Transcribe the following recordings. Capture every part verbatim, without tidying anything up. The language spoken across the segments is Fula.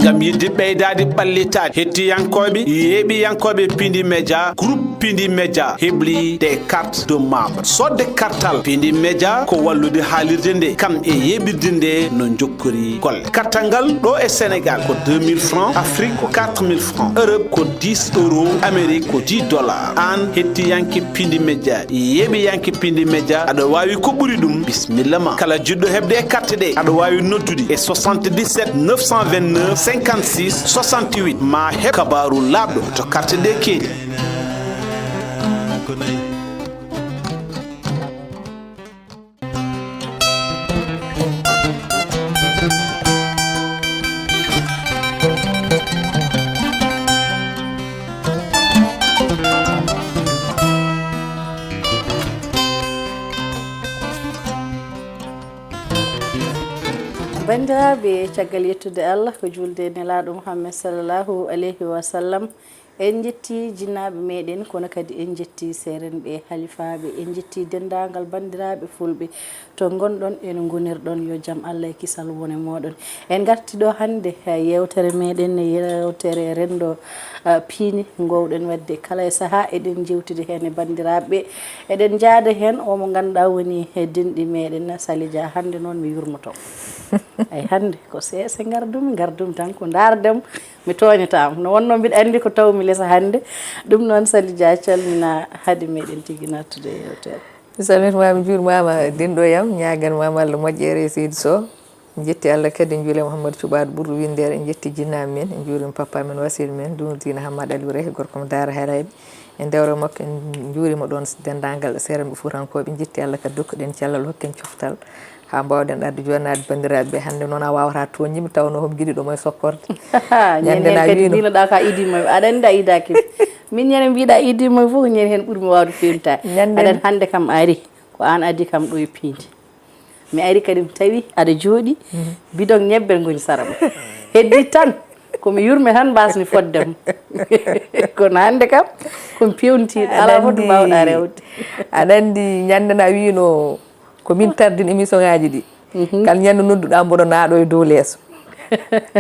Ngam yiɗde ɓeydaade ɓallitaade, hettiyankooɓe, yeeɓiyankooɓe Pindi Média, groupe Pindi Média hebli des cartes de membres. Soodde kartal Pindi Média ko wallude haalirde nde, kam e yeeɓirde nde no njokkori golle. Kartal ngal ɗo e Sénégal ko deux mille francs, Afrique ko quatre mille francs, Europe ko dix euros, Amérique ko dix dollars. Aan hettiyanke Pindi Média, yeeɓiyanke Pindi Média, aɗa waawi ko ɓuri ɗum, bismilla ma. Kala jiɗɗo heɓde e carte ɗe, aɗa waawi noddude e soixante-dix-sept neuf cent vingt-neuf cinquante-six soixante-huit. Ma heɓ kabaaru laaɓɗo to carte ɗe keedi. Banndiraaɓe, caggal yettude Allah, ko juulde e Nelaaɗo Muhammad sallallahu alayhi wa sallam, en njetti jinnaaɓe meɗen, kono kadi en njetti seerenɓe, halifaaɓe, en njetti denndaangal banndiraaɓe fulɓe to ngonɗon e no ngonirɗon. Yo jam Allah e kisal won e mooɗon. En ngarti ɗo hannde, eh, yeewtere meɗen, yeewtere renndo, eh, piindi, ngoowɗen waɗde kala e sahaa eɗen njeewtida heen e banndiraaɓe. Eɗen njaada heen o mo ngannduɗaa woni e denɗi meɗen, Sali Dia. Hannde noon mi yurmoto. Ay, hannde ko seese ngardumi, ngardumi tan ko ndaardem, mi tooñataama. No wonnoo mbiɗa anndi ko tawmi lesa hannde. Ɗum noon, Sali Dia, calmina hade meɗen tigi nattude e yeewtere. Mi salmitimaama, mi juurmaama denɗo yam, ñaaganmaama Allah moƴƴere e seydi Sow. En njetti Allah kadi, en njuuli Mouhamadou Cuɓaaɗo ɓurɗo winndere, en njetti jinnaaɓe men, en njuurima papa men, wasiiɗo men, Duumu Diina Hammad Aliou Reh, gorko mo Daara Harayɓe. En dewre makko, en njuurima ɗoon denndaangal seerenɓe fuutankooɓe. En njetti Allah kadi, dokkuɗen cellal, hokken coftal, haa mbaawɗen arde jooɗnaade banndiraaɓe ɓe. Hannde noon a waawataa tooñde mi, tawnoo homi giɗiɗo mo e sokkorde. Ñande Ñande na kadi wiino. Mbinoɗaa ka idiima, aɗa anndi a idaaki. Min ñande mbiɗa idiima fof, ñande heen ɓurmi waawde fewntaade. Ñande Aɗa anndi hannde kam a ari, ko aan adii kam ɗo e piindi. Mi ari kadi mi tawi aɗa jooɗi, bidon ñebbe ngoni sara ma. Heddi tan, ko mi yurme tan mbasmi fodde ma. Kono hannde kam, ko mi pewntiiɗo, alaa fof to mbaawɗaa rewde. Aɗa anndi ñande na wiino ko min tardini émission ngaaji ɗi. Kala ñande nodduɗaa mboɗo naaɗo e dow leeso.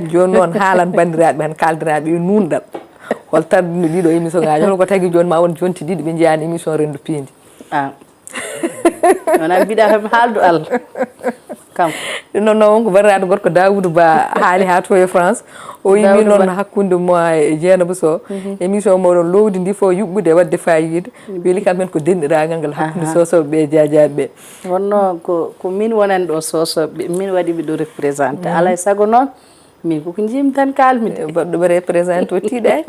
Jooni noon haalan banndiraaɓe tan, kaaldiraaɓe e nuunɗal. Hol tardini ɗiɗo émission ngaaji? Hol ko tagi jooni ma won jonti ɗiɗi ɓe njiyaani émission renndo piindi? Ah. Wona mbiɗa kam haaldu Allah. Kam. Ɗum noon noon ko banndiraaɗo gorko Daoudou Ba haali haa to e France. O yimi Daoudou noon Ba. Hakkunde mo e Dieynaba Sow. Émission moɗon lowdi ndi fof yuɓɓude waɗde fayida. Weli kam men ko denɗiraagal ngal hakkunde Aha. Sosoɓe ɓe e jaajaaɓe ɓe. Wonno ko, ko min wonani ɗo Sosoɓe, min waɗi ɓe ɗo représenté. Alaa e sago noon, min koko njiimi tan kaalmi de. Goɗɗo ɓe représenté o tiiɗaani.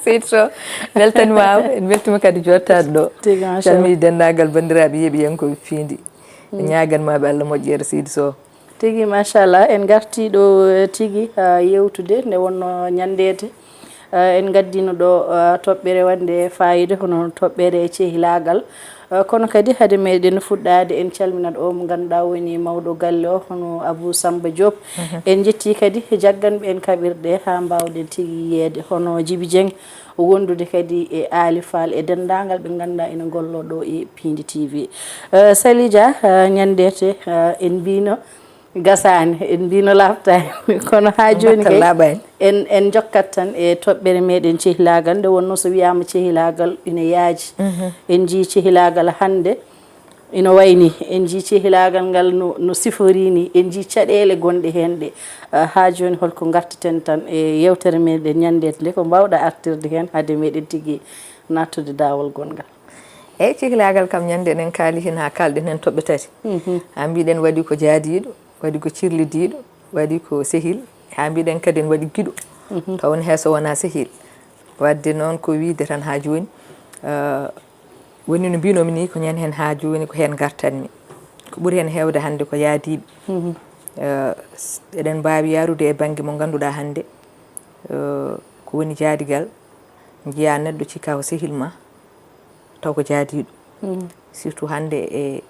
Seydi Sow, weltanimaama, en weltima kadi jottaade ɗo. Tigi, machallah. Calmini denndaangal banndiraaɓe yeeɓiyankooɓe piindi. Ñaaganmaɓe Allah moƴƴere Seydi Sow. Tigi, machallah, en ngarti ɗo, eh, tigi, ah, yewtude nde wonno ñanndete. Ah, en ngaddino ɗo, ah, toɓɓere wonde fayida, hono toɓɓere cehilaagal. Ah, kono kadi hade meɗen fuɗɗaade, en calminat o mo ngannduɗaa woni mawɗo galle o, hono Abou Samba Diop. En njetti kadi jagganɓe en kaɓirɗe haa mbaawɗen tigi yiyeede, hono Djiby Dieng, wondude kadi e Aali Fall e denndaangal ɓe ngannduɗaa ina ngollo ɗo e Piindi T V. Eh, Sali Dia, eh, ñanndete, eh, en mbino gasaani, en mbino laaɓtaani. Kono haa jooni Batta kay, laaɓaani. En, en njokkat tan e toɓɓere meɗen cehilaagal. Nde wonno so wiyaama cehilaagal ina yaaji. En njii cehilaagal hannde ina wayni. En njii cehilaagal ngal no, no siforii ni. En njii caɗeele gonɗe heen ɗe. Eh, haa jooni holko ngartaten tan e yeewtere meɗen ñanndete nde? Ko mbaawɗa artirde heen hade meɗen tigi nattude daawol gonngal? Eeyi, cehilaagal kam ñande eɗen kaali heen haa kaalɗen heen toɓɓe tati. Haa mbiɗen waɗi ko jaadiiɗo, waɗi ko cirlidiiɗo, waɗi ko sehil, haa mbiɗen kadi en waɗi giɗo. Taw ne hay so wonaa sehil. Waɗde noon ko wiyde tan haa jooni, eh, woni no mbiinoomi nii ko ñande heen haa jooni ko heen ngartatmi. Ko ɓuri heen heewde hannde ko yaadiiɓe. Eh, s-, eɗen mbaawi yaarude e bannge mo ngannduɗaa hannde, eh, ko woni jaadigal, njiyaa neɗɗo cikkaa ko sehil ma, taw ko jaadiiɗo. Surtout hannde e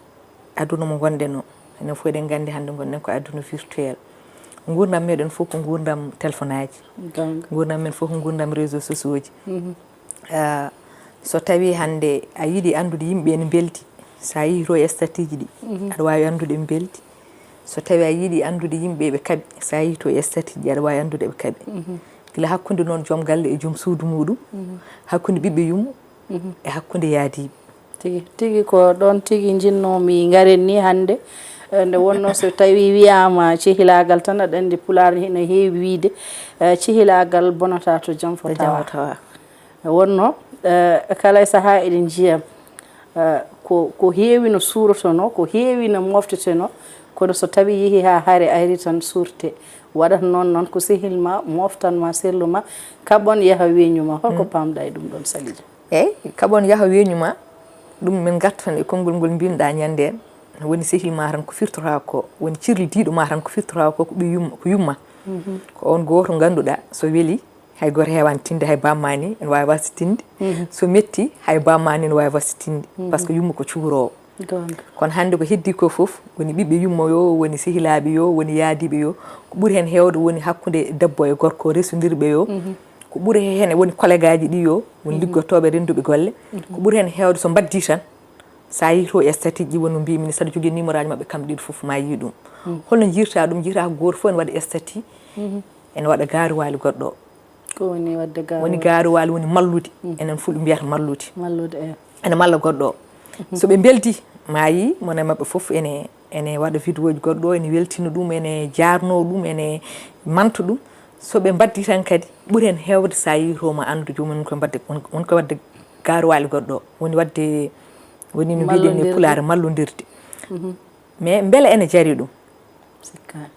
aduna mo ngonɗen o, enen fof eɗen nganndi hannde ngonɗen ko aduna virtuel. Nguurndam meɗen fof ko nguurndam téléphone aji. Nguurndam men fof ko nguurndam réseau sociaux ji. Ah, so tawii hannde a yiɗi anndude yimɓe ene mbeldi, so a yehii to e statut ji ɗi, aɗa waawi anndude ɓe mbeldi. So tawii a yiɗi anndude yimɓe ɓe kaɓi, so a yii to e statut ji, aɗa waawi anndude ɓe kaɓi. Gila hakkunde noon joom galle e joom suudu muuɗum, hakkunde ɓiɓɓe yumma, e hakkunde yaadiiɓe. Tigi, tigi ko ɗoon tigi njinnoomi ngaren ni hannde. Eh, nde wonnoo so tawii wiyaama cehilaagal tan, aɗa anndi Pulaar ne hino heewi wiyde, eh, cehilaagal bonataa to jam fotawa. Wonnoo, eh, kala e sahaa eɗen njiya, eh, ko, ko heewi no suurotonoo, ko heewi no mooftetenoo, kono so tawii yehii haa hare ari tan suurte. Waɗata noon, noon ko sehil ma, mooftan ma, sellu ma, kaɓon yaha weeñu ma. Holko paamɗa e ɗum ɗoon, Salija? Eey, kaɓon yaha weeñu ma, ɗum min ngartan e konngol ngol mbinɗa ñande en. Woni sehil ma tan ko firtotoo ko, woni cirlidiiɗo ma tan ko firtotoo ko, ko ɓiy yumma, ko yumma. Ko on gooto ngannduɗaa so weli, hay gooto heewaani tinde, hay bamma ni ene waawi wasde tinde. So metti, hay bamma ni ene waawi wasde tinde. Par ce que yumma ko cuuroowo. Goonga. Kono hannde ko heddii ko fof, woni ɓiɓɓe yumma yo, woni sehilaaɓe yo, woni yaadiiɓe yo, ko ɓuri heen heewde woni hakkunde debbo e gorko resondirɓe yo. Ko ɓuri heen woni kolegaaji ɗi yo, woni liggotooɓe rennduɓe golle. Ko ɓuri heen heewde so mbaddii tan, so a yii to e statut ji, woni no mbiimi ni, saɗa jogii numéro aji maɓɓe kamɓe ɗiɗo fof, ma yii ɗum. Holno njiyirta ɗum? Njiyirta ko gooto fof ene waɗa statut, ene waɗa gaaruwaali goɗɗo. Ko woni waɗde gaaruwaali? Woni gaaruwaali, woni mallude. Enen fulɓe mbiyata mallude. Mallude, eh. Ene malla goɗɗo o. So ɓe mbeldi, ma yii, mone maɓɓe fof ene, ene waɗa vidéo ji goɗɗo, ene weltina ɗum, ene jaarno ɗum, ene manta ɗum. So ɓe mbaddi tan kadi, ɓuri heen heewde so a yii to ma anndu joomum woni ko mbadde, woni, woni ko waɗde gaaruwaali goɗɗo o. Woni waɗde, woni no mbiɗen e Mallondirde. Pulaar, mallondirde. Mais mbele ene jari ɗum? Sikkaani.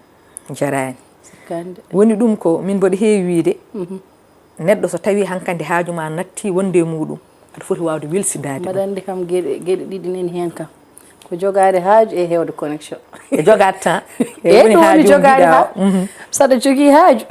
Jaraani. Sikkaani de. Woni ɗum ko min mboɗo heewi wiyde, neɗɗo so tawii hankadi haaju ma natti wonde e muuɗum, aɗa foti waawde welsindaade ɗum. Mbaɗa anndi kam geɗe, geɗe ɗiɗi nani heen kam. Ko jogaade haaju e heewde connexion. E jogaade tan. E woni ɗum woni haaju jogaade mbiɗa o. Saɗa jogii haaju.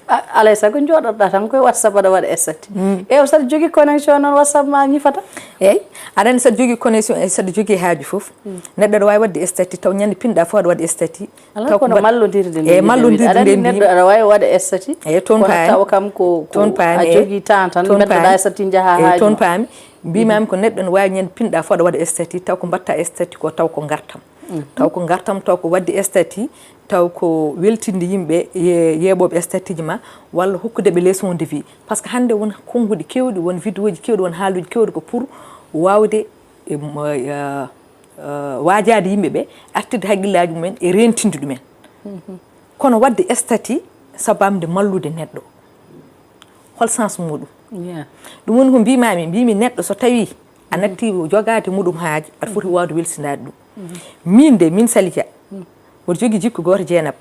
A-, alay sago njooɗoɗaa tan koye WhatsApp aɗa waɗa statut. Eew, saɗa jogii connexion noon WhatsApp ma ñifata. Eey, aɗa anndi saɗa jogii connexion e saɗa jogii haaju fof. Neɗɗo aɗa waawi waɗde statut taw ñande pinɗa fof aɗa waɗa statut. Alaa, taw ko kono mba-, mallondirde nde eey, mbiɗen mallondirde aɗa anndi nde neɗɗo mbiɗen. Aɗa waawi waɗa statut. Eey, toon kono paami. Tawa kam ko, ko toon paami, a eey. Jogii temps tan, toon mbeddoɗaa paami. Statut njaha eey, haaju toon ma. Paami. Mbiimaami ko neɗɗo ene waawi ñande pinɗa fof aɗa waɗa statut taw ko mbaɗta statut ko taw ko ngartam. Taw ko ngartam, taw ko waɗde statut, taw ko weltinde yimɓe ye-, yeeɓooɓe statut ji ma, walla hokkude ɓe leçon de vie. Par ce que hannde won konnguɗi keewɗi, won vidéo ji keewɗi, won haaluuji keewɗi ko pour waawde e mo-, eh, eh, waajaade yimɓe ɓe, artirde hakkillaaji mumen e reentinde ɗumen. Kono waɗde statut sabamde mallude neɗɗo, hol sens muuɗum? Yeah. Ɗum woni ko mbiimaami, mbiimi neɗɗo so tawii a natti jogaade muɗum haaju, aɗa foti waawde welsindaade ɗum. Min de, min Salija, mboɗo jogii jikku gooto Jeenab.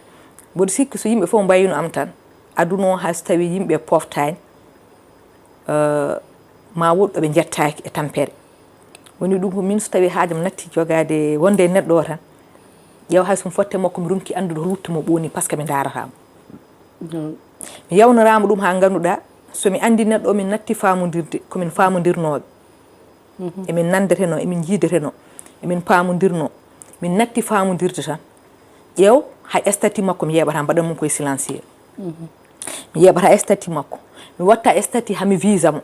Mboɗo sikki so yimɓe fof mbayino am tan, aduna o hay so tawii yimɓe poftaani, eh, ma woɗ ɗo ɓe njettaaki e tampere. Woni ɗum ko min so tawii haaju am natti jogaade wonde e neɗɗo o tan, ƴeew hay so mi fotte makko mi ronki anndude hol wutte mo ɓooni par ce que mi ndaarataa mo. Mi yawnoraama ɗum haa ngannduɗaa, so mi anndi neɗɗo o, min natti faamondirde, ko min faamondirnooɓe. Emin nanndetenoo, emin njiidetenoo, emin paamondirnoo. Min natti faamondirde tan. Ƴeew, hay statut makko mi yeeɓataa, mbaɗan mum koye silencieux. Mi yeeɓataa statut makko. Mi watta statut haa mi visa mo.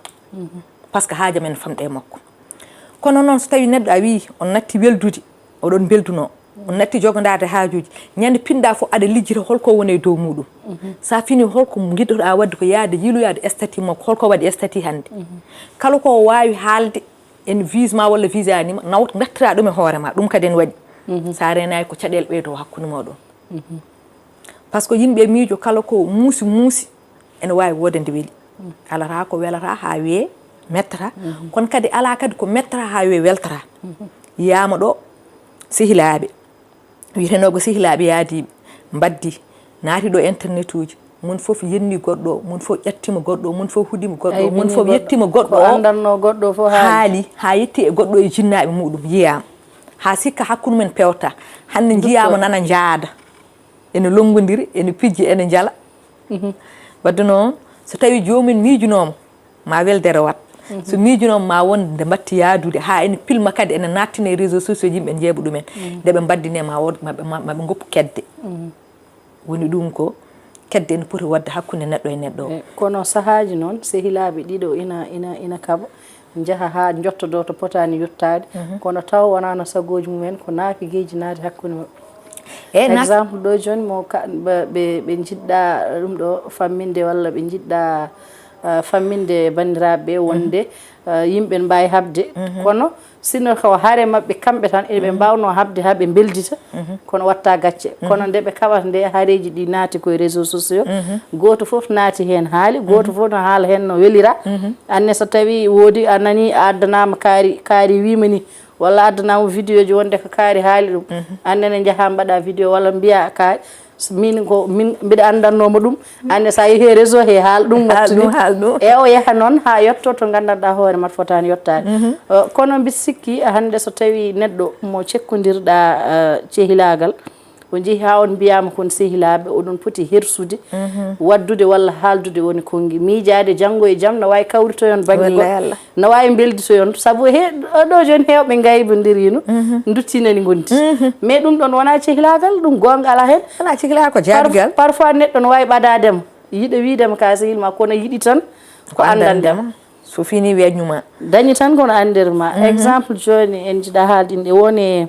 Par ce que haaju am ene famɗa e makko. Kono noon so tawii neɗɗo a wii on natti weldude, oɗon mbelduno, on natti jogodaade haajuuji, ñande pinɗa fof aɗa lijjita holko woni e dow muuɗum. So a fini holko ngiɗɗoɗaa waɗde ko yahde yiiloyaade statut makko, holko waɗi statut hannde. Kala ko o waawi haalde en visa ma walla visaani ma, nawta ngartira ɗum e hoore ma, ɗum kadi ene waɗi. So a reenaaki ko caɗeele ɓeydo hakkunde mooɗon. Par ce que yimɓe miijo kala ko muusi muusi ene waawi wonde nde weli. Alaa ko welata haa wiyee mettata. Kono kadi alaa kadi ko mettata haa wiyee weltata. Yiyaama ɗo sehilaaɓe, wiyeteenoo ko sehilaaɓe yaadiiɓe, mbaddi, naati ɗo internet uji, mum fof yenni goɗɗo o, mum fof ƴettima goɗɗo o, mum fof huɗima goɗɗo o, mum fof yettima goɗɗo o, anndanno goɗɗo fof haali, haa yetti e goɗɗo e jinnaaɓe muɗum, yiyaama. Haa sikka hakkunde mumen pewta. Hannde njiyaama nana njaada. Ene lonngondiri, ene pijji, ene njala. Wadde noon, so tawii joomum miijunooma, ma weldere wat. So miijunooma, ma won nde mbatti yaadude, haa ene pilma kadi, ene naattina e réseaux sociaux, yimɓe njeeɓa ɗumen. Nde ɓe mbaddine, ma won, ma ɓe, ma, ma ɓe ngoppu kedde. Woni ɗum ko kedde ene poti waɗde hakkunde neɗɗo e neɗɗo o. E, kono sahaaji noon, sehilaaɓe ɗiɗo ina, ina, ina kaɓa, njaha haa njottodoo to potaani yottaade, kono taw wonaano sagooji mumen, ko naafigeeji naati hakkunde maɓɓe. Eyi, exemple ɗo jooni mo ka- ɓe ɓe- ɓe njiɗɗa ɗum ɗo famminde walla ɓe njiɗɗa, uh, famminde banndiraaɓe ɓe wonde, uh, yimɓe ne mbaawi haɓde, kono sinno ko hare maɓɓe kamɓe tan eɓe mbaawnoo haɓde haa ɓe mbeldita, kono watta gacce. Kono nde ɓe kaɓata nde, hareeji ɗi naati koye réseaux sociaux, gooto fof naati heen haali, gooto fof no haala heen no welira. Anne so tawi woodi a nani a addanaama kaari, kaari wiima ni, walla addanaama vidéo ji wonde ko kaari haali ɗum. Anne ne njaha mbaɗa vidéo walla mbiya kaari, min ko min mbiɗa anndannooma ɗum. Anne so a yehi e réseau he haal ɗum, wattini ɗum, haal ɗum. E o yaha noon haa yetto to nganndanɗaa hoore mat fotaani yottaade. Uh, kono mbiɗa sikki hannde so tawi neɗɗo mo cekkondirɗa, uh, cehilaagal, o jehi haa on mbiyaama kon sehilaaɓe, oɗon poti hersude, waɗdude walla haaldude woni konngi. Miijaade janngo e jam no waawi kawritoyon bannge goɗɗo. Wallay Allah. No waawi mbelditoyon. Sabu he ɗo jooni heewɓe ngaybondirino, nduttinani ngondi. Mais ɗum ɗon wonaa cehilaagal, ɗum goonga alaa heen. Alaa cehilaagal, ko jaadigal. Parfois neɗɗo no waawi ɓadaade ma, yiɗa wiide ma ka sehil ma, kono yiɗi tan ko anndande ma. So fini wiya ñuma. Dañi tan kono anndir ma. Exemple jooni en njiɗa haalde inde woni,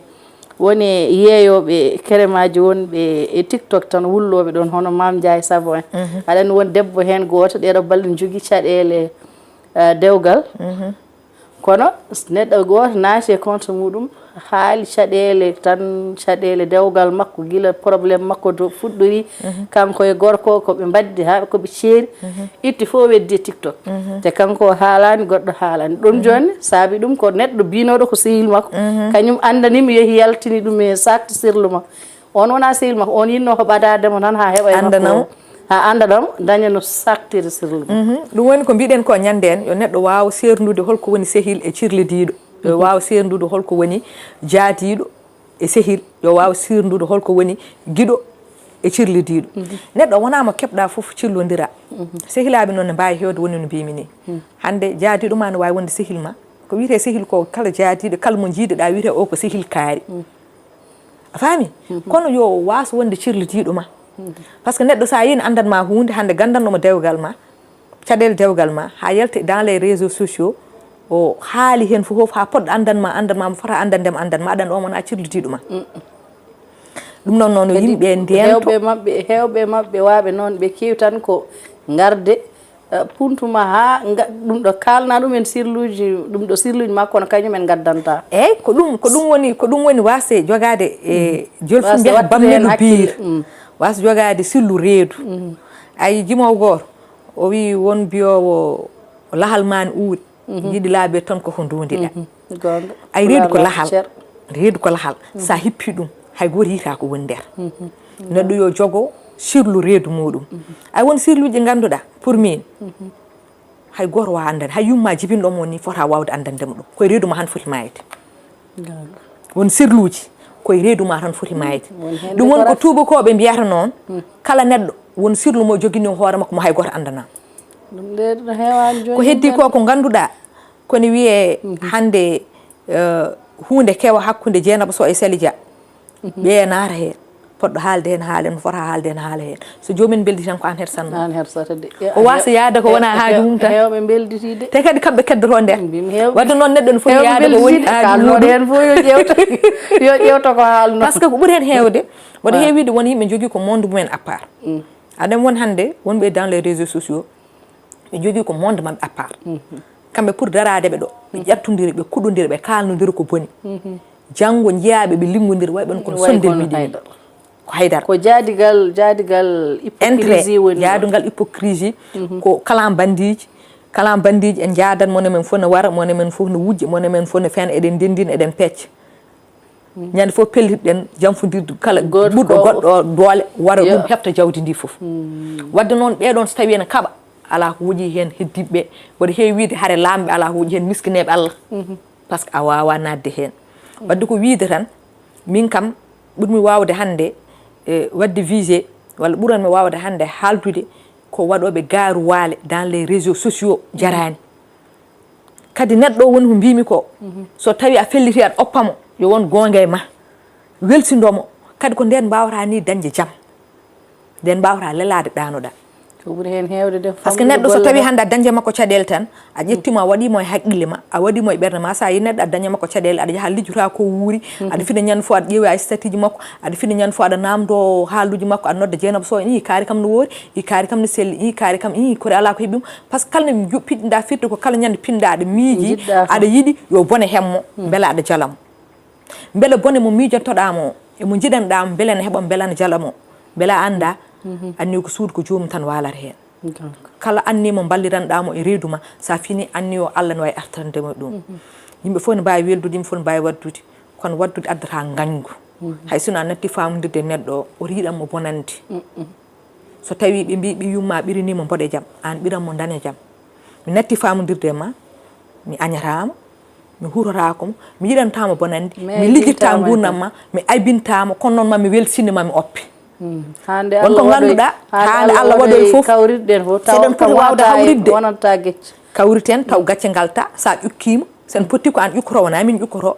woni yeeyooɓe keremaaji wonɓe e TikTok tan wullooɓe ɗoon hono Mame Ndiaye Savon en. Aɗa anndi won debbo heen gooto ɗeeɗo balɗe ne jogii caɗeele, eh, dewgal. Kono neɗɗo gooto naati e compte muɗum, haali caɗeele tan, caɗeele dewgal makko, gila problème makko to fuɗɗori, kanko e gorko, ko ɓe mbaɗdi haa ko ɓe ceeri, itti fof weddi e TikTok. Te kanko o haalaani, goɗɗo haalaani. Ɗum jooni saabi ɗum ko neɗɗo biinooɗo ko sehil makko, kañum anndani mo, yehi yaltini ɗum e sakti sirlu makko. On wonaa sehil makko, on yiɗno ko ɓadaade mo tan haa heɓa e makko. Anndana mo. Haa anndana mo, daña no saktiri sirlu. Ɗum woni ko mbiɗen ko ñande en, yo neɗɗo waaw seerndude holko woni sehil e cirlidiiɗo. Yo waaw seerndude holko woni jaadiiɗo e sehil. Yo waaw seerndude holko woni giɗo e cirlidiiɗo. Neɗɗo wonaa mo keɓɗa fof cillondira. Sehilaaɓe noon ne mbaawi heewde woni no mbiymi ni. Hannde jaadiiɗo ma no waawi wonde sehil ma. Ko wiyetee sehil ko kala jaadiiɗo, kala mo njiiduɗa wiyetee o ko sehil kaari. A faami? Kono yo waas wonde cirlidiiɗo ma. Parce que neɗɗo so a yiin anndan ma huunde, hannde ganndanɗo mo dewgal ma, caɗeele dewgal ma, haa yalti dans les réseaux sociaux, o haali heen fof, haa poɗɗo anndan ma, anndan ma, mo fota anndande mo, anndan ma, aɗa anndi o wonaa cirlidiiɗo ma. Ɗum noon, noon yo yimɓe ndeento. Heewɓe maɓɓe, heewɓe maɓɓe waaɓe noon, ɓe keewi tan ko ngarde, eh, puntuma haa nga-, ɗum ɗo kaalna ɗum en sirluuji, ɗum ɗo sirluuji makko kono kañum en ngaddanta. Eeyi, ko ɗum, ko ɗum woni, ko ɗum woni waasde jogaade e jolfu mbiyata bammeɗo biir. Waasde jogaade sirlu reedu. Ayi, jimoowo gooto, o wii won mbiyoowo lahal maa ne uuri. Yiɗi laabi tan koko nduundi ɗen. Ay, reedu ko lahal. Reedu ko lahal. Sa hippi ɗum, hay gooto yiyata ko woni nder. Neɗɗo yo jogo sirlu reedu muɗum. Ay, won sirluuji ngannduɗaa, pour min, hay gooto waawa anndande. Hay yumma jibinɗo mo ni fota waawde anndande mo ɗum. Koye reedu ma han foti maayde. Won sirluuji koye reedu ma tan foti maayde. Ɗum woni ko tuubakooɓe mbiyata noon, kala neɗɗo won sirlu mo jogini hoore makko mo hay gooto anndana. Ɗum nde ɗum heewaani jooni. Ko heddi ko, ko ngannduɗaa, ko ne wiyee hannde, eh, huunde kewa hakkunde Jeenaba Sow e Sali Dia. Ɓe naata heen. Poɗɗo haalde heen haala, no fota haalde heen haala heen. So joomum en mbeldi tan ko aan hersatnoo. Aan hersata de. O waasa yaade ko wonaa haaju mum tan. Heewɓe mbelditii de. Te kadi kamɓe keddotoo nder. Mbimi heewɓe. Wadde noon neɗɗo ne foti yaade ko woni haaju mum. Heen fof yo ƴeewta, yo ƴeewta ko haalnoo. Parce que ko ɓuri heen heewde, mboɗo heewi wiide won yimɓe njogii ko monde mumen à part. Aɗa won hannde wonɓe dans les réseaux sociaux, ɓe njogii ko monde maɓɓe à part. Kamɓe pour daraade ɓe ɗo, ɓe ƴattondira, ɓe kuɗondira, ɓe kaalnondira ko boni. Janngo njiyaa ɓe, ɓe liŋngodira, way ɓen kono sonde miɗi. Ko haydara. Ko jaadigal, jaadigal hypocrisie woni ɗo. Jaadigal hypocrisie, ko kalan bandiiji. Kalan bandiiji en njaadat, mone men fof no wara, mone men fof no wujja, mone men fof no fena, eɗen ndenndina, eɗen pecca. Ñande fof pellitɗen janfondirde kala ɓurɗo goɗɗo doole wara ɗum heɓta jawdi ndi fof. Wadde noon ɓeɗon so tawi ene kaɓa, alaa ko woƴi heen heddiiɓe ɓe. Mboɗo heewi wiide hare laamɓe alaa ko woƴi heen miskineeɓe Allah. Parce que a waawaa naatde heen. Wadde ko wiide tan, min kam ɓurmi waawde hannde, e, waɗde visé, walla ɓuranmi waawde hannde haaldude ko waɗooɓe gaaruwaale dans les réseaux sociaux jaraani. Kadi neɗɗo o woni ko mbimi ko, so tawi a felliti aɗa oppamo, yo won goonga e ma. Welsindomo. Kadi ko nden mbawata ni dañde jam. Nden mbawata lelaade ɗanoɗa. Ko ɓuri heen heewde de. Parce que neɗɗo so tawi hannde a dañde makko caɗeele tan, a ƴettiima a waɗiimo e haqqille ma, a waɗiimo e ɓernde ma, so a yi neɗɗo a dañde makko caɗeele, aɗa yaha a lijjotaa ko wuuri, aɗa fina ñande fof aɗa ƴeewa e statut ji makko, aɗa fina ñande fof aɗa naamndo haaluuji makko, aɗa nodda Jeynaba Sow, ii kaari kam no woori, ii kaari kam no selli, ii kaari kam, ii kori alaa ko heɓi mo. Parce que kala nde pinɗa firti ko kala ñande pinɗa aɗa miiji, aɗa yiɗi yo bone hemmo, mbela aɗa jalamo. Mbele bone mo miijantoɗaa mo o, e mo njiɗanɗaa mo, mbele ne heɓa mo, mbele ne jala mo, mbele a anndaa, anni ko suudu ko joomum tan waalata heen. Kala anni mo mballiranɗaa mo e reedu ma, so a fini anni o Allah ne waawi artirande mo ɗum. Yimɓe fof ne mbaawi weldude, yimɓe fof ne mbaawi waɗdude, kono waɗdude addata ngañgu. Hay sinno a natti faamondirde e neɗɗo o, o yiɗan mo bonande. So tawii ɓe mbii ɓiyum ma ɓirinii mo mboɗejam, aan ɓiran mo ndanejam. Mi natti faamondirde e ma, mi añataa mo, mi hurotaako mo, mi yiɗantaa mo bonande, mi lijjittaa nguurndam ma, mi aybintaa mo, kono noon ma mi welsinii ma mi oppe. Won ko ngannduɗaa, haa nde Allah waɗoyi fof, seɗen poti waawde hawritde. Kawriten taw gacce ngaltaa, so a ƴukkiima, so en potti ko aan ƴukkoto, wonaa min ƴukkoto.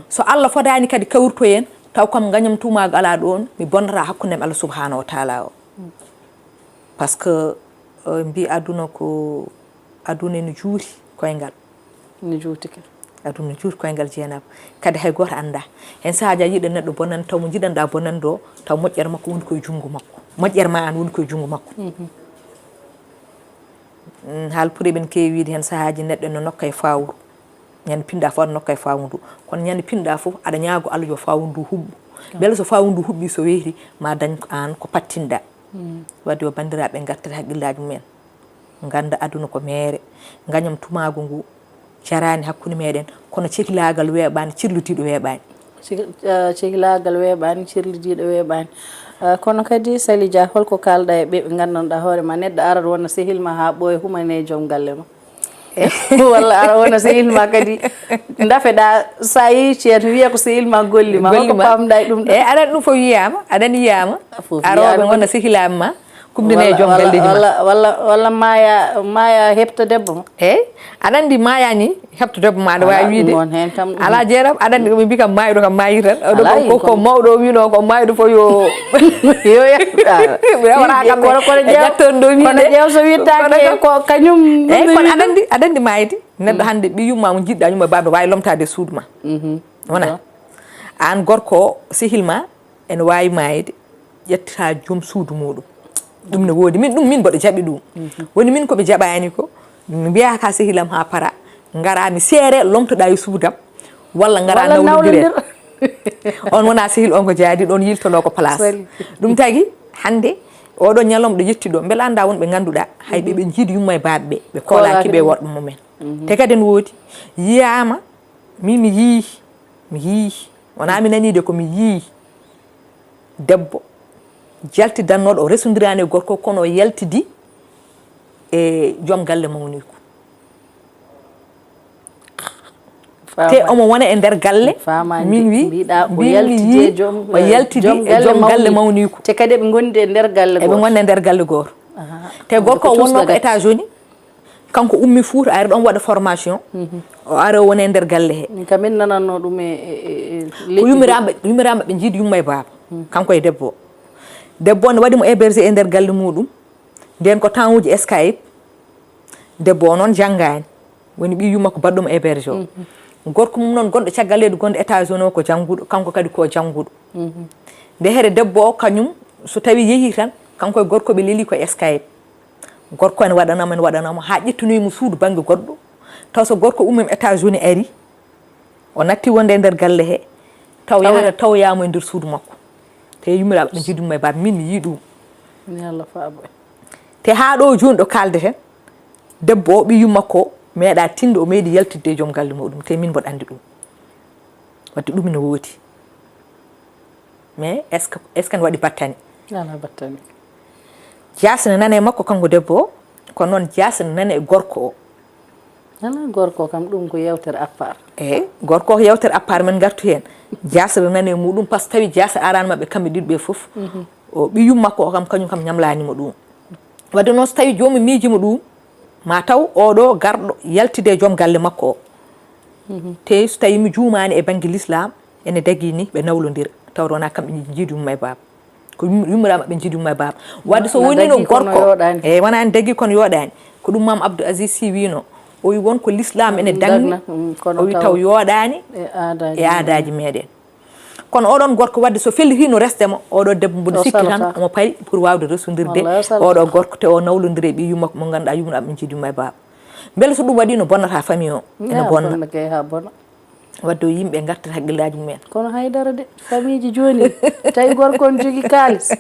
So Allah fodaani kadi kawritoyen, taw kam ngañam tuumaagu alaa ɗoon, mi bonnataa hakkunde am Allah subhanahu wa taala o. Parce que euh, mbi aduna ko aduna ene juuti koyngal. Ene juuti kay. Aduna ene juuti koyngal, Jeynaba. Kadi hay gooto anndaa. Heen sahaaji a yiɗa neɗɗo bonande, taw mo njiɗanɗaa bonande o, taw moƴƴere makko woni koye junngo makko. Moƴƴere ma aan woni koye junngo makko. Mm, haal pour eɓen keewi wiide heen sahaaji neɗɗo ene nokka e fawru. Ñande pinɗa fof aɗa nokka e fawru ndu. Kono ñande pinɗa fof aɗa ñaago Allah yo fawru ndu huɓɓu. Mbele so fawru ndu huɓɓi, so weeti, ma dañ ko aan ko pattinɗa. Wadde yo banndiraaɓe ngartir haqqillaaji mumen. Ngannda aduna ko meere. Ngañam tuumaagu ngu jaraani hakkunde meɗen, kono cekilaagal weeɓaani, cirludiiɗo weeɓaani. Cekilaagal weeɓaani, cirludiiɗo weeɓaani. Kono kadi Sali Dia, holko kaalɗa e ɓe ɓe nganndanɗaa hoore ma, neɗɗo arat wona sehil ma haa ɓooya, humane joom galle ma? Walla ara wona sehil ma kadi ndafeɗa, sa yehi ceerno wiya ko sehil ma golli ma, holko pamɗa e ɗum ɗo? Eyi, aɗa anndi ɗum fof wiyama, aɗa anndi yiyama, arooɓe gona sehilaaɓe ma, kumdine e joom galleji ma. Walla, walla, walla maaya, maaya heɓta debbo ma. Eyi, aɗa anndi maaya ni heɓta debbo ma, aɗa waawi wiide. Ala jeeram, aɗa anndi ko ɓe mbi kam maayɗo kam maayi tan. Oɗo ko, ko mawɗo o wino ko maayɗo fof yo, yo yahata. Mi rewata kam kono, kono e ƴetton ɗo wiide. Kono ƴeew so wittaaki ko kañum. Eyi, kono aɗa anndi, aɗa anndi maayde. Neɗɗo hannde ɓiyum ma mo njiɗɗa, yumma baaba, waawi lomtaade e suudu ma. Wona? Aan gorko o, sehil ma ene waawi maayde, ƴetta joom suudu muɗum. Ɗum ne woodi. Min, ɗum min mboɗo jaɓi ɗum. Woni min ko mi jaɓaani ko, mi mbiya ka sehilam haa para, ngara mi seere, lomtoɗa e suudam, walla ngara nawlondiren. On wona sehil, on ko jaadi, ɗon yiltono ko place. Ɗum tagi hannde oɗo ñalawma ɗo yetti ɗo, mbele annda wonɓe ngannduɗa, hay ɓe, ɓe njiidi yumma e baaba ɓe, ɓe koolaaki ɓe worɓe mumen. Te kadi ne woodi, yiyaama, min mi yii, mi yii, wona mi nanii de, ko mi yii debbo jaltidannooɗo, o resondiraani e gorko, kono o yaltidi e joom galle mawniiko. Te omo wona e nder galle, min wi, mbiɗa o yaltidi e joom, o yaltidi e joom galle mawniiko. Te kadi eɓe ngondi e nder galle gooto. Eɓe ngonna e nder galle gooto. Te gorko o wonnoo ko États-Unis, kanko ummi Fuuta, ari ɗon waɗa formation. O ari o woni e nder galle he. Min kam min nananno ɗum e, e, e, e ko yumiraama, yumiraama ɓe njiidi yumma e baaba. Kanko e debbo o. Debbo o ne waɗi mo héberger e nder galle muɗum. Nden ko temps uji Skype. Debbo o noon janngaani. Woni ɓiy yumma ko baɗɗum héberger o. Gorko mum noon gonɗo caggal leydi, gonɗo États-Unis o ko jannguɗo, kanko kadi ko jannguɗo. Nde here debbo o kañum so tawi yehi tan, kanko e gorko ɓe leli ko Skype. Gorko ene waɗanamo, ene waɗanamo, haa ƴettunoyi mo suudu bannge goɗɗo. Taw so gorko ummima États-Unis ari, o natti wonde e nder galle he, taw yahata tawoyamo e nder suudu makko. Te yumiraɓe ɓe jiiduma e baaba, min mi yii ɗum. Ni Allah faabo en. Te haa ɗo jooni ɗo kaldeten, debbo o, ɓiy yumma ko, meeɗa tinde o meeɗi yaltidde e joom galle muɗum, te min mboɗo anndi ɗum. Wadde ɗum ina woodi. Mais est-ce que, est-ce que ne waɗi battane? Alaa battane. Jaasi ne nane makko kanko debbo o, kono noon jaasi ne nane e gorko o. Alaa, gorko o kam ɗum ko yewtere à part. Eyi, gorko o ko yewtere à part, men ngartu heen. Jaasi ne nane e muɗum, par ce que tawi jaasi araani maɓɓe kamɓe ɗiɗo ɓe fof. O ɓiyum makko o kam, kañum kam ñamlaani mo ɗum. Wadde noon so tawi joomum miiji mo ɗum, ma taw oɗo garɗo yaltide e joom galle makko o. Te so tawi mi juumaani e bannge l'islam, ene dagii ni ɓe nawlondira, tawde wonaa kamɓe njiidi yumma e baaba. Ko yum- yummiraama ɓe njiɗi yumma e baaba. Wadde so woni no gorko, e wona en dagi kono yooɗaani. Ko ɗum Maam Abdou Aziz Sy wino. O wi won ko l'islam ene dagna. O wi taw yooɗaani e aadaaji meɗen. Kono oɗon gorko wadde so felliti no resde mo, oɗo debbo mboɗo sikki tan omo pari pour wawde resondirde oɗo gorko te o nawlondire ɓi yumma mo ganduɗa yumma ɓe jiidi yumma e baaba. Beele so ɗum waɗi no bonnata famille o ene bonna. Wadde o yimɓe gartata haqqillaji mumen. Kono haydara de, famille ji joni tawi gorko on jogi kalis.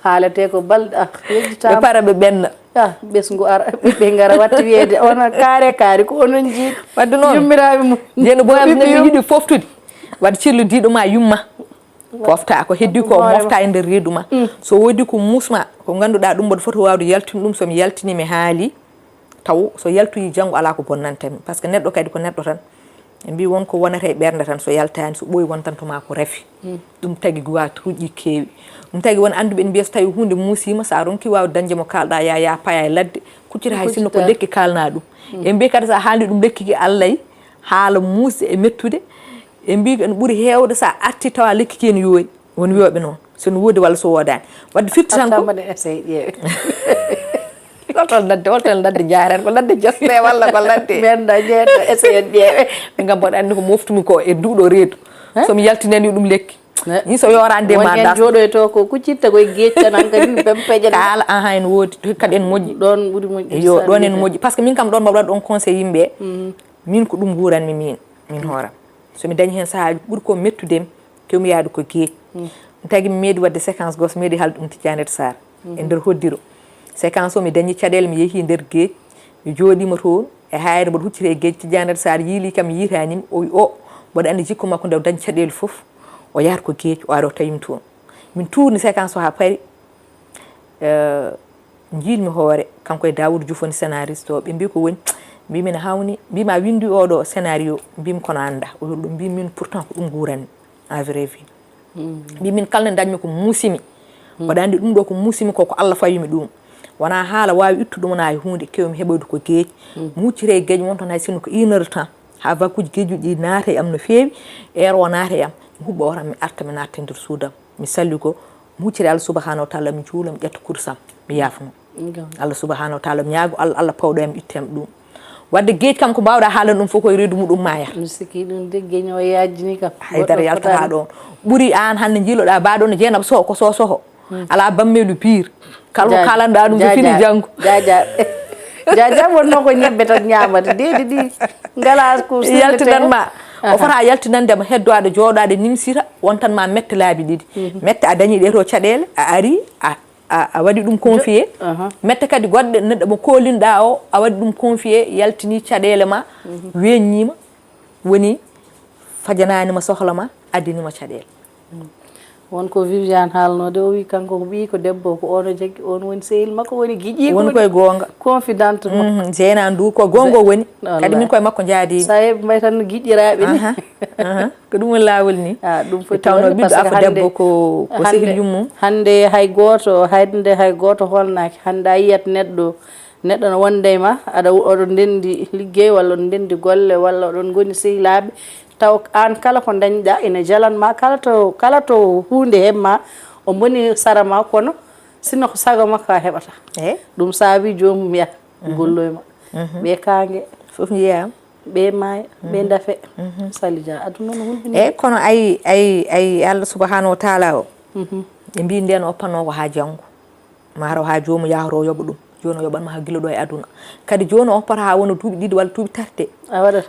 Haalete ko balɗe ah yejjitama ɓe para ɓe ɓenna. Ah, ɓesngu ara ɓiɓɓe ngara watti wiyede on kaare kaari ko onon jiiɗi. Wadde noon yummiraɓe mum. Jeeno boyamne mi yiɗi foftude. Wadde cirludiɗo ma yumma. Pofta ko heddi ko mofta e nder reedu ma. So wodi ko musma ko ganduɗa ɗum mboɗo foti wawde yaltin ɗum somi yaltini mi haali. Taw so yaltoyi janngo alaa ko bonnanta mi par ce que neɗɗo kadi ko neɗɗo tan. Ɓe mbi won ko wonata e ɓernde tan so yaltaani so ɓooyi wontanto ma ko rafi. Ɗum tagi guwatuuji keewi. Ɗum tagi won annduɓe ene mbiya so tawi huunde muusiima so a ronki waawde dañde mo kaalɗa ya ya paya e ladde. Kuccita hay sinno ko lekki kaalna ɗum. Ɓe mbi kadi so a haalni ɗum lekki ki allay haala muusde e mettude. Ɓe mbi ene ɓuri heewde so a arti tawa lekki ki ene yoori. Won wiyoɓe noon so no woodi walla so woodaani. Wadde firti tan ko mbaɗen essayé ƴeewe. Holton ladde holton ladde jaaren ko ladde josde walla ko ladde men da jeeɗo essayé ƴeewe. Min kam mboɗo anndi ko moftumi ko e duuɗo reedu. Somi yaltinani ɗum lekki ni so yorande ma das jooɗoyto ko kuccitta koye geej tan hankadi bempeje kala aha en woodi kadi en moƴƴi ɗon ɓuri moƴƴi yo ɗon en moƴƴi par ce que min kam ɗon mbaɗa ɗon conseil yimɓe. Min ko ɗum nguranmi min min hooram. Somi dañi heen sahaaji ɓuri ko mettudemi kewmi yahde ko geej. Mi tagi mi meeɗi waɗde séquence goo so meeɗi haalde ɗum tijjanete sar e nder hoddiro. Séquence o mi dañi caɗeele mi yeehi nder geej. Mi jooɗima toon e hayre mboɗo huccita e geej tijjanete sar yiili kam yiitanimi o wi o mboɗo anndi jikku makko nde o dañi caɗeele fof. O yahata ko geej o ari o tawimi toon. Min tuurni séquence o haa pari. Njiilmi hoore kanko e Daawuda Jufoni scénariste o ɓe mbi ko woni mbimi ne hawni mbimi a windi oɗo scénario mbimi kono anda o wi ɗum mbimi min pourtant ko ɗum guranmi en vrai vie. Mbimi min kala nde dañmi ko muusimi. Mboɗo andi ɗum ɗo ko muusimi ko ko Allah fawimi ɗum. Wona haala wawi ittude ɗum wona e hunde kewmi heɓoyde ko geej. Mi huccita e geej won toon hay sinno ko une heure de temps ha vakuji geejuji ɗi naata e am no feewi. Heure o naata e am mi huɓɓa oto am mi arta mi natta e nder suudam. Mi salli ko mi huccita e Allah subahanahu wa taala mi juula mi ƴetta kursam mi yaafno. Allah subahanahu wa taala mi ñaago Allah Allah pawɗo e am itte am ɗum. Wadde geej kam ko mbawɗa haalan ɗum fof koye reedu muɗum mayata. Mi sikki ɗum de geño yajjini kam haydara yaltata ɗon. Ɓuri an hande jiiloɗa baɗo no jeenaba soho ko sosoho. Ala bammeelu piir kala ko kalanɗa ɗum ko fini janngo. Jaja jaja wonno ko ñebbe tan ñamata deedi ɗi ngala ko yaltinanma. O fota yaltinandema heddo aɗa jooɗo aɗa nimsita wontanma mette laabi ɗiɗi. Mette a dañi ɗe to caɗele a ari a a waɗi ɗum confié. Mette kadi goɗɗe neɗɗo mo kolinɗa o a waɗi ɗum confié yaltini caɗele ma. Weññima woni fajananima sohla ma addinima caɗele. Won ko Viviane haalnode o wi kanko ko ɓiyi ko debbo ko ono jaggi on woni sehil makko woni giƴi woni koye goonga confidente makko. Jeena ndu ko goonga o woni kadi min koye makko jaadimi. Sa heɓi mbay tan no giƴƴiraɓe ni. Ko ɗum woni laawol ni. Ɗum foti tawno ɓiɗɗo afa debbo ko ko sehil yummum. Hande hay goto hande hay goto holnaki hande a yiyat neɗɗo neɗɗo no wonde e ma aɗa oɗon ndenndi liggey walla oɗon ndenndi golle walla oɗon ngoni sehilaaɓe taw aan kala ko ndañɗaa ina jalan ma kala to kala to huunde heɓ ma o mboni sara ma kono sinno ko sago makko a heɓata. Ɗum saabi joomum yaha gollooy ma ɓe kaange fof njeyaa ɓe maaya ɓe ndafe. Sali Dia aduna no hulɓini. Eyi kono ayi ayi ayi Allah subahanahu wa taala o ɓe mbi nden oppanno ko haa janngo. Maaro haa joomum yahoro yoɓa ɗum jooni o yoɓanma haa gila ɗo e aduna. Kadi jooni o hoppata haa wona duuɓi ɗiɗi walla duuɓi tati de.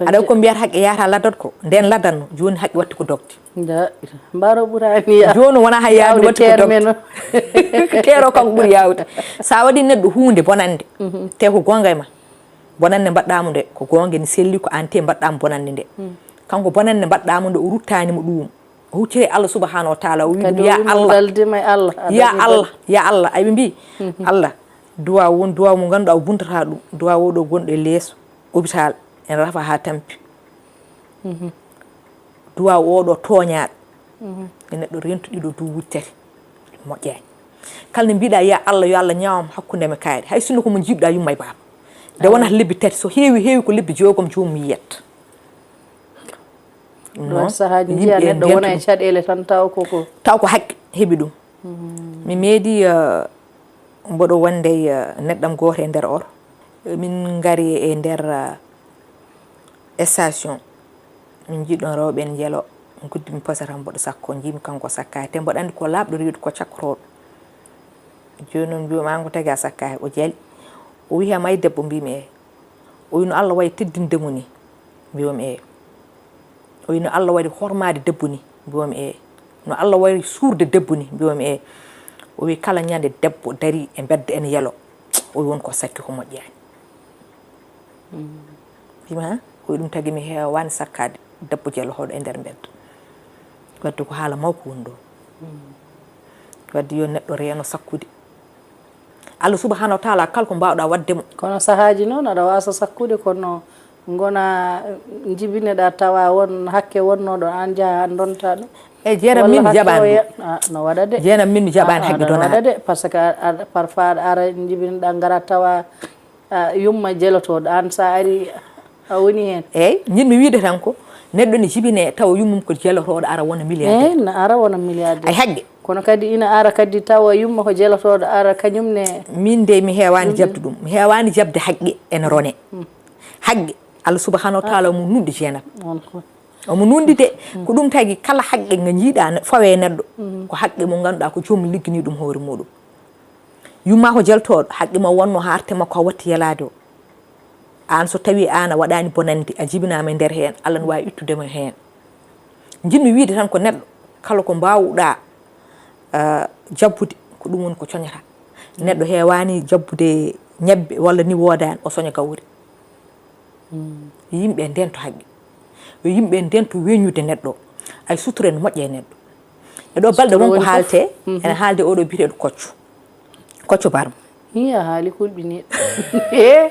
Aɗa ko mbiyata haqqe yahata laddat ko nden laddatno jooni haqqe watti ko dogde. Mbaro ɓurani ya jooni wona hay yahde watti ko dogde. Teero kanko ɓuri yawde. Sa waɗi neɗɗo hunde bonande te ko gonga e ma. Bonande mbaɗɗamo nde ko gonga ne selli ko an te mbaɗɗamo bonande nde. Kanko bonande mbaɗɗamo nde o ruttanimo ɗum. O hucciri e Allah subahanahu wa taala o wi ɗum ya Allah. Ya Allah ya Allah ay ɓe mbi Allah duwaw won duwaw mo ganduɗa o buntata ɗum duwaw oɗo gonɗo e leeso hôpital ene rafa ha tampi. Duwaw oɗo tooñaɗo e neɗɗo rentu ɗiɗo duwuji tati moƴƴani. Kala ne mbiɗa ya Allah yo Allah ñawam hakkunde me kayre hay sinno komo jiɗɗa yumma e baaba. Nde wonata lebbi tati so heewi heewi ko lebbi joogom joomum yiyat. Ɗon sahaaji njiya neɗɗo wona e caɗeele tan taw koko taw ko haqqe heɓi ɗum. Mi meeɗi, eh, mboɗo wonde, eh, neɗɗam gooto e nder oto. Min ngari e nder, eh, station. Min njiɗɗon rewɓe en njelo. Guddi mi posata mboɗo sakko, njiimi kanko sakkaaki. Te mboɗo anndi ko laaɓɗo rewiiɗo ko cakkotooɗo. Jooni noon mbiimi aan ko tagi a sakkaaki. O jali. O wiyi, "Am ay debbo?" Mbiimi, "Eey." O wiyi, "No Allah wayi teddinde mo ni?" Mbiimi, "Eey." O wiyi, "No Allah waɗi hormaade debbo ni?" Mbiimi, "Eey." "No Allah waɗi suurde debbo ni?" Mbiimi, "Eey." O wiyi, "Kala ñande debbo darii e mbedda ene yelo, o wiyi won ko sakki ko moƴƴaani." Mbiimi, "Ha?" O wiyi, "Ɗum tagi mi heewaani sakkaade debbo jelotooɗo e nder mbedda." Wadde ko haala mawko woni ɗoon. Wadde yo neɗɗo reeno sakkude. Allah subhanahu wa taala kala ko mbaawɗaa waɗde mo. Kono sahaaji noon aɗa waasa sakkude, kono ngona njibineɗaa tawa won hakke wonnooɗo, aan njaha ndonta ɗum. E jeenam min mi jaɓaani ɗum. No waɗa de. Jeenam min mi jaɓaani hakke no waɗa de, parce que parfois aɗa ara njibineɗaa ngara tawa, ah, yumma jelotooɗo, aan sa ari a woni heen. Eey, njiɗmi wiide tan ko neɗɗo ne jibine tawa yummum ko jelotooɗo, ara wona milliardaire. Eey, na ara wona milliardaire. Ay haqqe. Kono kadi ina ara kadi tawa yumma ko jelotooɗo, ara kañum ne. Min de mi heewaani jaɓde ɗum. Mi heewaani jaɓde haqqe ene rone. Haqqe, Allah subhanahu wa taala omo nunɗi Jeenab. Omo nunɗi de. Ko ɗum tagi kala haqqe nga njiiɗaa ne fawe neɗɗo. Ko haqqe mo ngannduɗaa ko joomum liggini ɗum hoore muɗum. Yumma ko jelotooɗo, haqqe mo wonno haarte makko a watti yelaade o. Aan so tawi aan a waɗaani bonannde, a jibinaama e nder heen, Allah ne waawi ittude mo heen. Njiɗmi wiide tan ko neɗɗo kala ko mbaawɗaa, ah, jabbude, ko ɗum woni ko coñata. Neɗɗo heewaani jabbude ñebbe walla ni woodaani, o soña gawri. Yimɓe ndento haqqe. Yo yimɓe ndento weññude neɗɗo. Ay sutura ne moƴƴa e neɗɗo. E ɗo balɗe won ko haalte, ene haalde oɗo biyeteeɗo Kocco. Kocco Barma. Hi, a haali kulɓiniiɗo. Eh,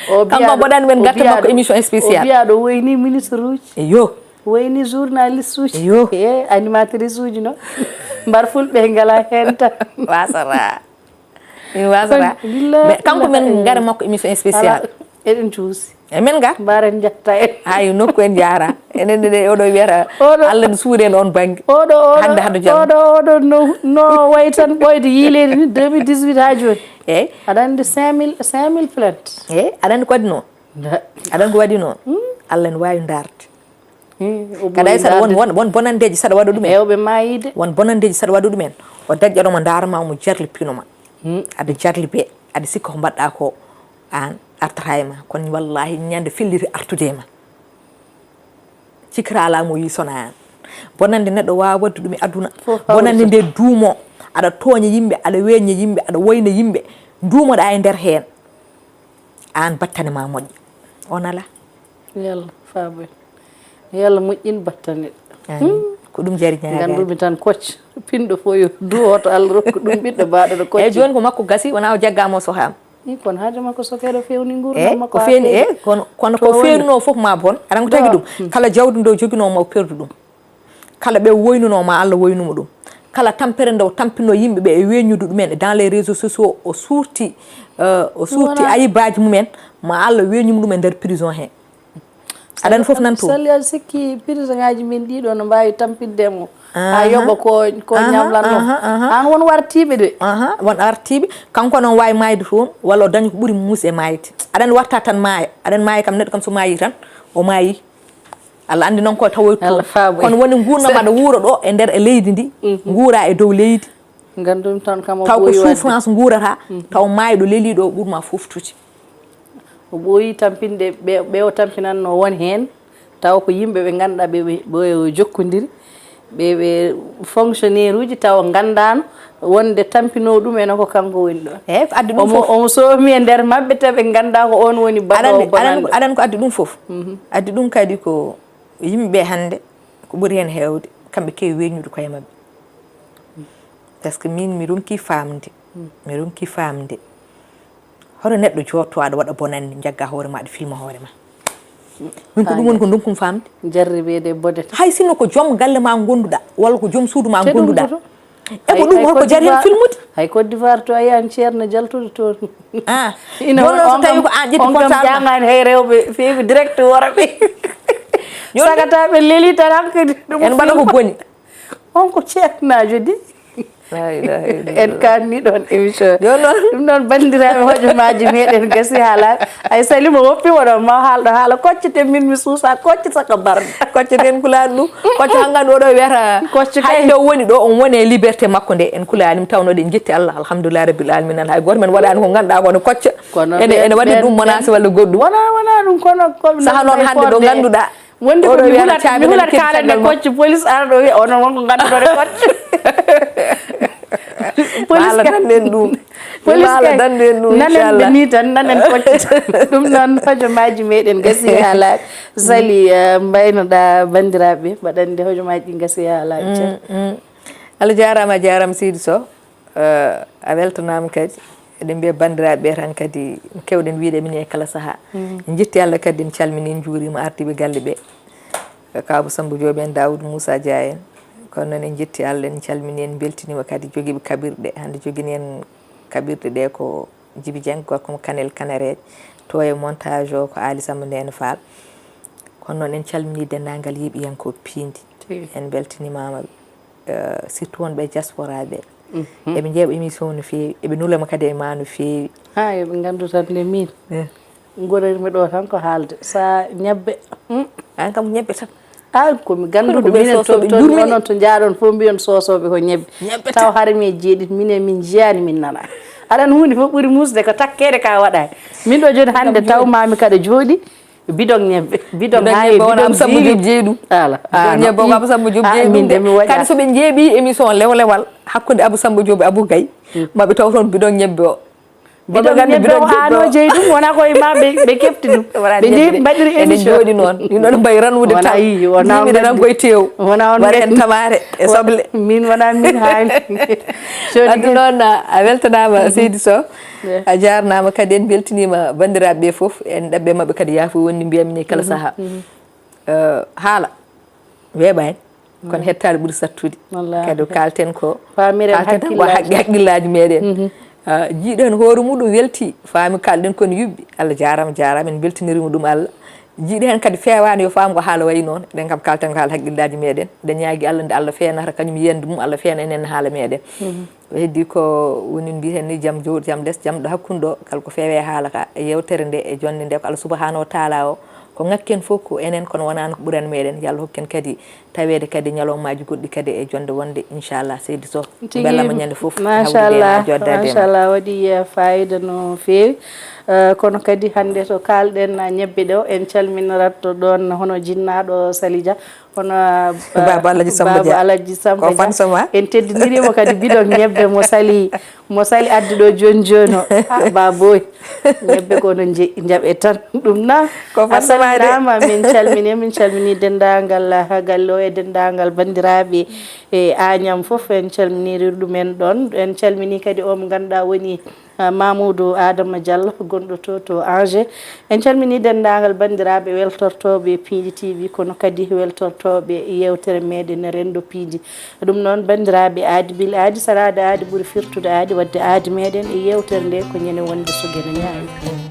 o kanko biyaɗo, mboɗan men o gatta biyaɗo, makko émission spéciale. O biyaɗo woyni ministre uji. Eyo. Woyni journaliste uji. Eyo. Eh, animatrice uji noon. Mbar fulɓe ngala heen tan. Wasata. Min wasata. Billahi, mais kanko men billahi, ngara makko émission spéciale. Ala, eɗen cuusi. E men ga? Mbaren jatta en. Hay nokku en jaara. Enen de oɗo wiyata oɗo, Allah ne suuri en on bannge. Oɗo, oɗo, hannde hado jam. Oɗo, oɗo no, no wayi tan ɓooyde yiileede ni deux mille dix-huit haa jooni. Eey. Aɗa anndi cinq mille, cinq mille plainte. Eey, aɗa anndi ko waɗi noon? Aɗa anndi ko waɗi noon? Hmm? Allah ne waawi ndaarde. Hmm, o kadi ɓooyi saɗa won, ndaarde. Won, won bonanndeeji saɗa waɗa ɗum en. Heewɓe maayii de. Won bonanndeeji saɗa waɗa ɗum en. O daƴƴano ma ndaara ma, omo jarli pino ma. Hmm. Aɗa jarli be, aɗa sikka ko mbaɗɗaa ko aan artata e ma. Kono wallaahi ñande felliti artude e ma. Cikkata alaa mo yii sona aan. Bonannde neɗɗo waawa waɗde ɗum e aduna. Fof hawri bonannde so nde duumo. Aɗa tooña yimɓe, aɗa weeña yimɓe, aɗa woyna yimɓe. Duumoɗaa e nder heen. Aan battane ma moƴƴa. On alaa. Yalla, faabo en. Yalla moƴƴin battane. Amiin. Hmm. Ko ɗum jari ñaagaade. Nganndumi tan Kocc, pinɗo fof yo duwoto, Allah rokku ɗum ɓiɗɗo baɗɗo no Kocc. Eey, jooni ko makko gasi, wonaa o jaggaama o sohaama. Ii, kono haaju makko sokeede feewni nguurndam makko. Eey, ko feewni, eey, kono, kono ko feewnunoo fof ma bon. Aɗa anndi ko tagi ɗum? Hmm. Kala jawdi ndo joginoo ma o perdu ɗum. Kala ɓe woynunoo ma, Allah woynu mo ɗum. Kala tampere nde o tampinoo yimɓe ɓe e weññude ɗumen dans les réseaux sociaux, o suurti, euh, o suurti ayibaaji mumen, ma Allah weññu mo ɗum e nder prison he. Aɗa anndi fof nan toon. Sali aɗa sikki prison ŋaaji men ɗiɗo no mbaawi tampinde mo? Haa yoɓa ko, ko ñamlanoo. Aha, aha. Aan won wartiiɓe de. Aha, won artiiɓe. Kanko noon waawi maayde toon, walla o daña ko ɓuri muus e maayde. Aɗa anndi warta tan maaya. Aɗa anndi maaya kam, neɗɗo kam so maayii tan, o maayii. Allah anndi noon ko tawoyta toon. Allah faabo. Kono woni nguurndam aɗa wuura ɗo e nder e leydi ndi, nguura e dow leydi. Nganndumi tan kam o taw ko ɓooyi waɗde souffrance nguurata, taw maayɗo leliiɗo o ɓurma fof tuuti. O ɓooyi tampinde ɓe, ɓe o tampinannoo won heen, taw ko yimɓe ɓe ngannduɗaa ɓe, ɓe, ɓe o jokkondiri, ɓe, ɓe fonctionnaire uji, taw nganndaano wonde tampinoo ɗum ene ko kanko woni ɗo. Eey, ko addi ɗum fof. Omo, omo soomi e nder maɓɓe, taw ɓe nganndaa ko oon woni baɗoowo bonannde. Aɗa anndi, aɗa anndi ko addi ɗum fof? Mhm. Addi ɗum kadi ko yimɓe hannde, ko ɓuri heen heewde, kamɓe keewi weññude koye maɓɓe. Par ce que min, mi ronki faamde, mi ronki faamde. Hoto neɗɗo jooɗto aɗa waɗa bonannde, njagga hoore ma, aɗa filma hoore ma. Min ko ɗum woni ko ndonkum faamde. Jarribeede e bone tan. Hay sinno ko joom galle ma ngonduɗaa, walla ko joom suudu ma ngonduɗaa. E ko ɗum, holko jari heen filmude? Hay Côte d'Ivoire to a yiyan ceerno jaltuɗo toon. Ah, ina jooni noon so tawi ko aan ƴetti portable ma. Jangani hay rewɓe feewi direct worɓe. Sagata ɓe leli tan hankadi. En mbaɗa ko boni. On ko ceernaajo de. En kaanni ɗoon émission. Ɗum noon, banndiraaɓe, hojomaaji meɗen gasi haa laaɓi. Ay, Salima woppi mo ɗoon, ma haalɗo haala koccete, min mi suusa kocce saka barde. Kocce ten kulaani ɗum. Kocce hangan ɗo ɗo wiyata kocce kay. Hay ɗo woni ɗo, on woni e liberté makko nde, en kulaani mo, tawno ɗen jetti Allah, alhamdulillah rabbil alamin, hay gooto men waɗaani ko ngannduɗaa kono kocce. Ene waɗi ɗum menace walla goɗɗum. Wona, wona ɗum, kono ko saha noon hannde ɗo ngannduɗaa. Wonde ko mi hulat, mi hulat kaalande kocce, police ara ɗo wiya onon wonko ngannduɗon e kocce. Police kay dannden ɗum. Police kay dannden ɗum, nanen ɓe ni tan, nanen kocce tan. Ɗum noon, hojomaaji meɗen gasi haa laaɓi. Sali, eh, mbaynoɗaa banndiraaɓe, mbaɗande hojomaaji ɗi gasi haa laaɓi. Mm, mm. Allah jaaraama, a jaaraama seydi Sow. Eh, a weltanaama kadi. Eɗen mbiya banndiraaɓe ɓe tan kadi, no keewɗen wiyde minen e kala sahaa. En njetti Allah kadi, en calminii, en njuuriima ardiiɓe galle ɓe. Kaw Abou Samba Diop en, Daoud Moussa Dia en. Kono noon en njetti Allah, en calminii, en mbeltiniima kadi jogiiɓe kaɓirɗe. Hannde jogini en kaɓirɗe ɗe ko Djiby Dieng, gorko mo Kanel Kanareeje. To e montage o ko Aly Samba Ndene Fall. Kono noon en calminii denndaangal yeeɓiyankooɓe Piindi. En mbeltinimaama. Eh, surtout wonɓe e diaspora ɓe. Eɓe njeeɓa émission no feewi, eɓe nulama kadi e ma no feewi. Ha, eɓe nganndu tan nde min. Eh. Ngonirmi ɗo tan ko haalde. Sa ñebbe. Hmm. An kam ñebbe tan. An ko mi ngannduɗo minen to, to, onon to njaaɗon fof mbiyon soosooɓe ko ñebbe. Ñebbe tan. Taw hare mi e jeeɗiɗi, minen min njiyaani, min nana. Aɗan huunde fof ɓuri muusde ko takkeede ka waɗaani. Min ɗo jooni hannde taw mami kaɗa jooɗi. Bidon ñebbe, bidon ñebbe, wona Abou Samba Diop jeyi ɗum. Ala. Bidon ñebbe o ko Abou Samba Diop jeyi ɗum de. Kadi so ɓe njeeɓi émission lewlewal hakkunde Abou Samba Diop e Abou Gaye, ma ɓe taw toon bidon ñebbe o. Bidon ñebbe o ano jeyi ɗum, wona koye ma ɓe, ɓe kefti ɗum. Ɓe jeyi mbaɗiri émission. Jooɗi noon. Ɗum ɗon mbayi ranwude tan. Wona yi, wona on. Yimɓe tan koye tew. Wona on. Waɗa heen tamaate e soble. Min wona min haali. Addu noon, a weltanaama, Seydi Sow. A jaarnaama kadi, en mbeltiniima banndiraaɓe ɓe fof, en ɗaɓɓe maɓɓe kadi yaafo wonde mbiya min e kala sahaa. Eh, haala weeɓaani, kono hettaade ɓuri sattude. Wallaahi. Kadi ko kaalten ko, faamiren kaalten ko hakkillaaji. Haqqillaaji meɗen. Ah, jiiɗo heen hoore muɗum welti, faami kaalɗen kono yuɓɓi. Allah jaaraama, jaaraama, en mbeltiniriima ɗum Allah. Jiiɗo heen kadi feewaani yo faam ko haala wayi noon. Eɗen kam kaalten ko haala haqqillaaji meɗen. Eɗen ñaagi Allah nde Allah feenata kañum yiyannde mum, Allah feena enen haala meɗen. Ko heddi ko woni mbiyeten ni jam dow, jam les, jam ɗo hakkunde ɗo, kala ko feewi e haala ka, e yewtere nde, e jonnde nde, ko Allah subhanahu wa taala o, ko ŋakken fof ko enen, kono wonaa ko ɓuran meɗen. Yo Allah hokken kadi taweede kadi ñalawmaaji goɗɗi kadi e jonnde wonde, inchallah, Seydi Sow. Tigi, bellama ñande fof, machallah, machallah, waɗi, eh, fayida no feewi. Eh, kono kadi hannde to kaalɗen, eh, ñebbe ɗo, en calminirat ɗoon hono jinnaaɗo Sali Dia. Hono, ah, Baba Alaji Samba Dia. Baba Alaji Samba Dia. Ko fan sama? En teddiniriima kadi bidon ñebbe mo Sali, mo Sali addi ɗo jooni jooni o. Ah, Baboy. Ñebbe ko no nje-, njaɓe tan. Ɗum na. Ko fan sama de. A salminaama, min calmini, min calmini denndaangal, ah, galle o e denndaangal banndiraaɓe e Agnam fof. En calminiri ɗumen ɗoon. En calmini kadi o mo ngannduɗaa woni ah, Mamoudou Adama Diallo, gonɗo to, to Angers. En calmini denndaangal banndiraaɓe weltortooɓe Piindi T V, kono kadi weltortooɓe yeewtere meɗen Renndo Piindi. Ɗum noon, banndiraaɓe, aadi bil aadi, salaade aadi ɓuri firtude aadi, waɗde aadi meɗen e yeewtere nde ko ñande wonde so geno ñaawi.